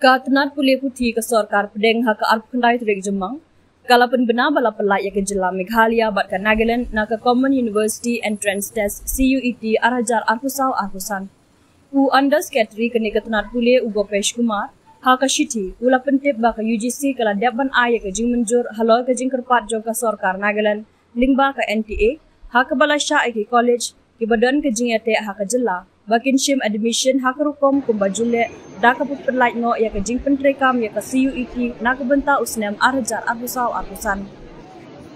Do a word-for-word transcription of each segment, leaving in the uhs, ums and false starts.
Ka tnat pule puthi ka sorkar pdeng ha ka arphew khyndai tarik Jymmang ka la pynbna ba la pyllait ïa ka jylla Meghalaya bad ka Nagaland na ka Common University Entrance Test, C U E T, ar hajar arphew saw arphew san. U Under Secretary kane ka tnat pule, u Gopesh Kumar, ha ka shithi u la pyntip ba ka U G C ka la dep ban ai ïa ka jingmynjur halor ka jingkyrpad jong ka sorkar Nagaland lyngba ka N T A, ha kaba la shah ïa ki college kiba don ka jingïateh ha ka jylla ba kin shim admission ha ka rukom kumba ju leh da kaba pynlait noh ïa ka jingpyntreikam ïa ka C U E T na ka bynta u snem ar hajar arphew saw arphew san.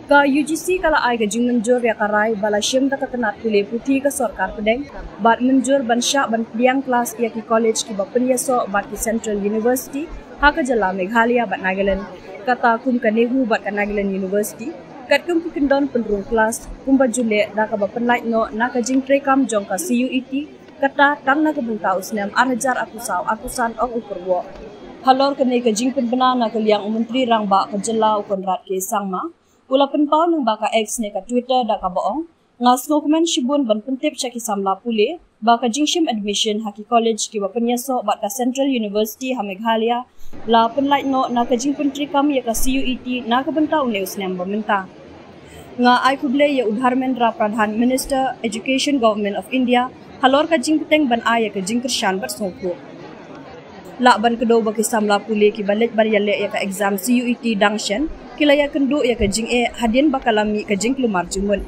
Ka U G C ka la ai ka jingmynjur ïa ka rai ba la shim da ka tnat pule puthi ka sorkar pdeng bad mynjur ban shah ban pdiang klas ïa ki college kiba pynïasoh bad ki Central University ha ka jylla Meghalaya bad Nagaland, kata kum ka NEHU bad ka Nagaland University, katkum ki kyndon pynrung klas kumba ju leh da kaba pynlait noh na ka jingtreikam jong ka C U E T, kata tang na ka bynta u snem ar hajar arphew saw arphew san, ong u Kyrwoh. Halor kane ka jingpynbna na ka liang u Myntri Rangbah ka jylla u Conrad K Sangma u la pynpaw lyngba ka X ne ka Twitter da kaba ong, nga sngewkmen shibun ban pyntip sha ki samla pule ba ka jingshim admission ha ki college kiba pynïasoh bad ka Central University ha Meghalaya la pynlait noh na ka jingpyntreikam ïa ka C U E T na ka bynta une u snem ba mynta. Nga ai khublei ïa u Dharmendra Pradhan, Minister Education, Government of India, halor ka jingbteng ban ai ïa ka jingkyrshan bad sngewthuh. Lah ban kdew ba ki samla pule kiba leit ban ïaleh ïa ka exam C U E T dang shen ki la ïakynduh ïa ka jingeh hadien ba ka la mih ka jingkulmar jingmut.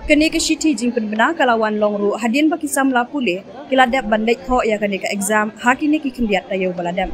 Kane ka shithi jingpynbna ka la wan long ruh hadien ba ki samla pule ki la dep ban leit thoh ïa kane ka exam ha kine ki khyndiat taïew ba la dep.